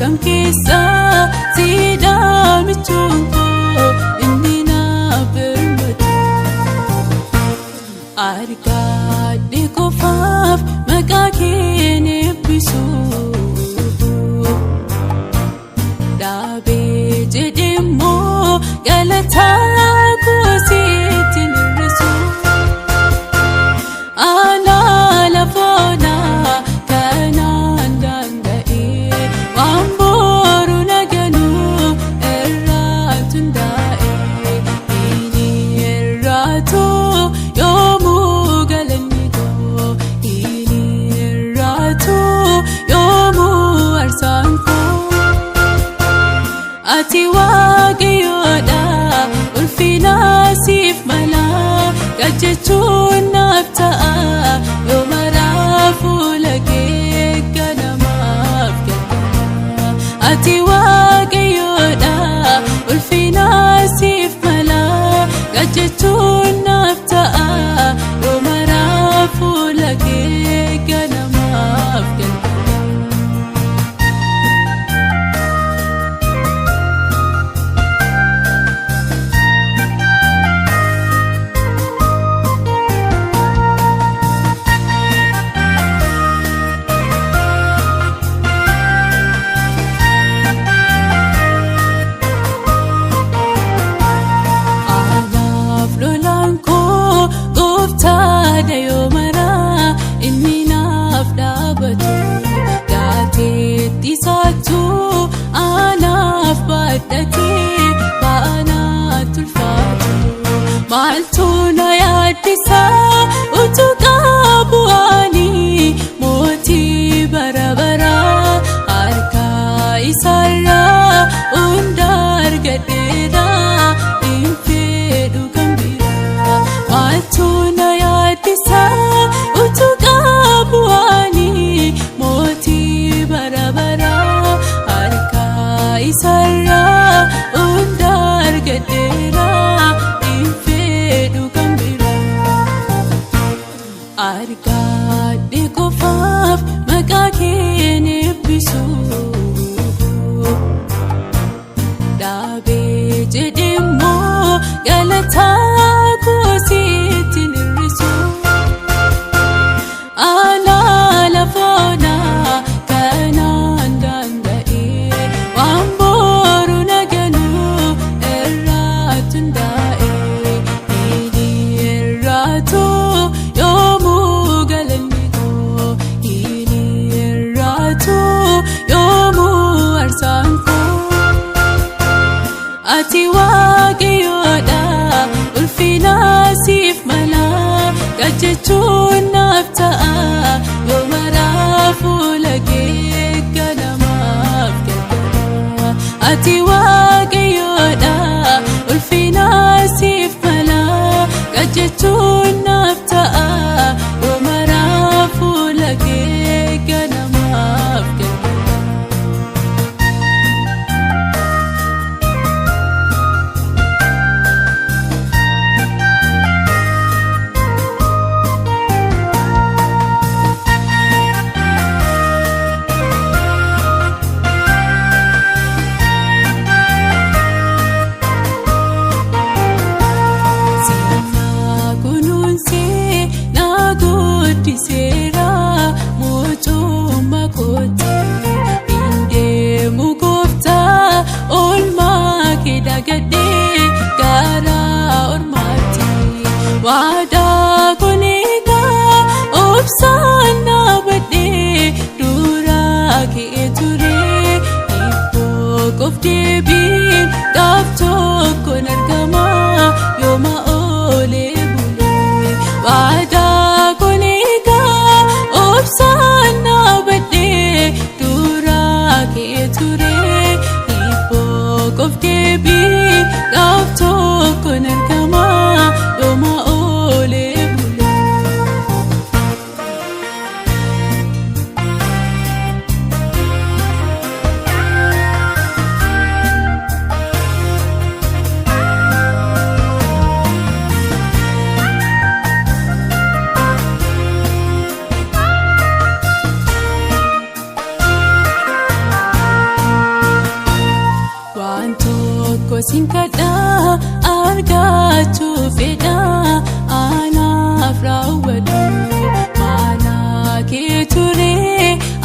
Kam keessa siidhaa michuun koo inni naaf birmatu. Argaadhe qofaaf maqaa keen eebbisu. Dhaabee jedhe immoo galataa koo sitti hir'isu. Aanaa lafoonaa kanaan danda'ee waan boru naganuu irraatu hundaa'ee inni irraatu yoomuu galanni koo inni irraatu yoomuu aarsaan koo. Ati Waaqayyoodha, ulfina siif mala, qajeelchuun naaf ta'a yoo maraa fuula kee ganamaaf galgala. Ati Waaqayyoodha, ulfina siif mala, qajeelchuun naaf ta'a yoo maraa fuula kee ganamaaf galgala. Anaaf lolaan koo gooftaadha yoo maraa inni naaf dhaabatu gaateetti isaatu anaaf baadhatee baanaa tulfaatu maaltu na yaaddisa utuu qabu ani mootii bara baraa harka isaarraa hunda argadheera hin fedhu kan biraa maaltu na yaaddisa utuu qabu ani mootii bara baraa harka isaarraa hunda argadheera hin fedhu kan biraa. Argaadhe qofaaf maqaa keen eebbisu. Dhaabee jedhe immoo galataa koo sitti hir'isu. Aanaa lafoonaa kanaan danda'ee waan boru naganuu irraatu hundaa'ee inni irraatu yoomuu galanni koo inni irraatu yoomuu aarsaan koo. Ati Waaqayyoodha, ulfina siif mala, qajeelchuun naaf ta'a yoo maraa fuula kee ganamaaf galgala. Ati Waaqayyoodha, ulfina siif mala, qajeelchuun naaf ta'a yoo maraa fuula kee ganamaaf galgala. Siinaa kunuunsee na guddiseera mucummaa kootti hin deemu gooftaa oolmaa kee dagadhee gara ormaatti waadaa kun eegaa obsaan dhaabadhee duraa kee ture hibboo qof deebiin gaaf tokkoon argama yooma oolee bulee waadaa kun eegaa obsaan dhaabadhee duraa kee ture hibboo qof deebiin gaaf tokkoon argama yooma oolee bulee. Sin kadhaa argachuu fedhaa anaaf raawwadhu. Mana kee ture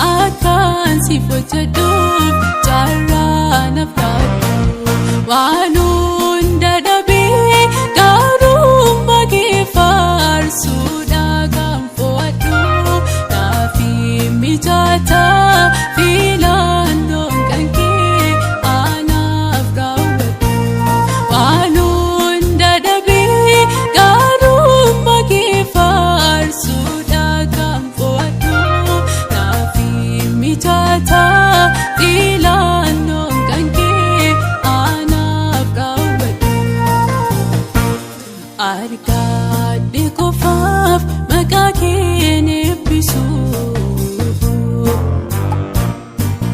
akkaan siif hojjedhuuf carraa naaf laadhu. Waan hunda dhabee gaarummaa kee faarsuudha kan fo'adhu. Naaf mijataa filannoon kan kee anaaf raawwadhu. Waan hunda dhabee gaarummaa kee faarsuudha kan fo'adhu. Naaf mijataa filannoon kan kee anaaf raawwadhu. Argaadhe qofaaf maqaa keen eebbisu.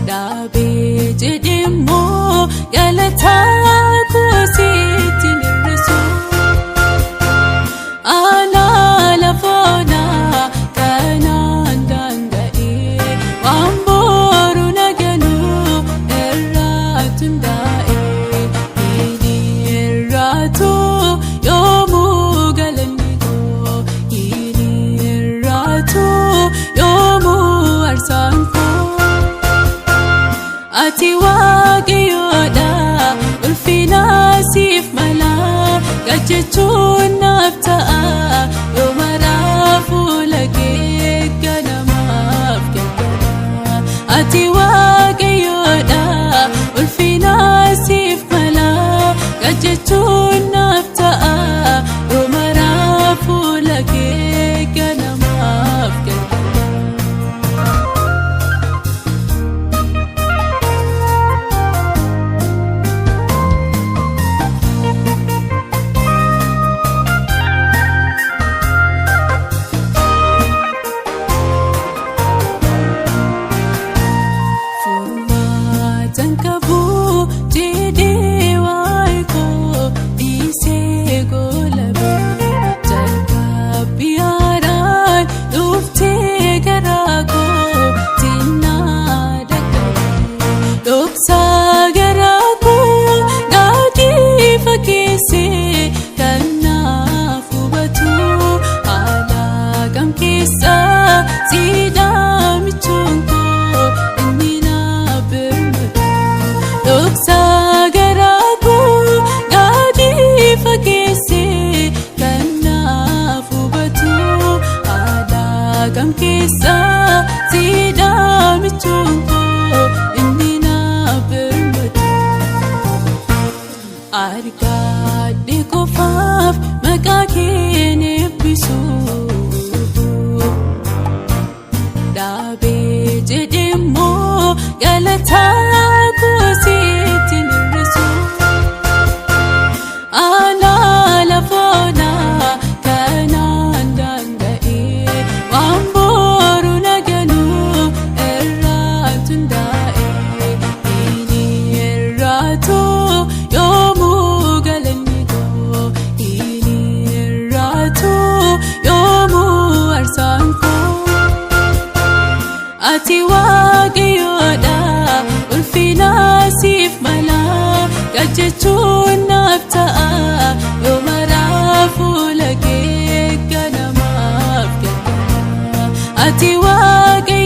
Dhaabee jedhemmoo galataa koo sitti hir'isu. Alaa lafoonaa kanaan danda'ee waan boru naganuu irratti hundaa'ee inni irraatu yoomuu galanni koo inni irraatu yoomuu aarsaan koo. Ati waaqayyoodha ulfina siif mala gajechuun naaf ta'a yoo maraa fuula kee ganamaaf galgala. Ati waaqayyoodha ulfina siif mala gajechuun naaf ta'a yoo maraa fuula kee ganamaaf galgala. Furmaatan qabu jedhee waa'ee koo dhiisee goolabee jalqabbii haaraan dhuftee garaa koo xinnaa dhaqqabee dhoksaa garaa koo daadhii fakkeessee kan naaf hubatu haala kam keessa siidhaa michuun koo inni naaf birmatu. Dhoksaa garaa koo daadhii fakkeessee kan naaf hubatu haala kam keessa siidhaa michuun koo inni naaf birmatu. Argaadhe qofaaf maqaa keen eebbisu. Dhaabee jedhemmoo galataa koo sitti hir'isu. Alaa lafoonaa kanaan danda'ee waan boru naganuu irratti hundaa'ee inni irraatu yoomuu galanni koo inni irraatu yoomuu aarsaan koo. Ati waaqayyoodha ulfina siif mala gajechuun naaf ta'a yoo maraa fuula kee ganamaaf galgala. Ati waaqayyoodha.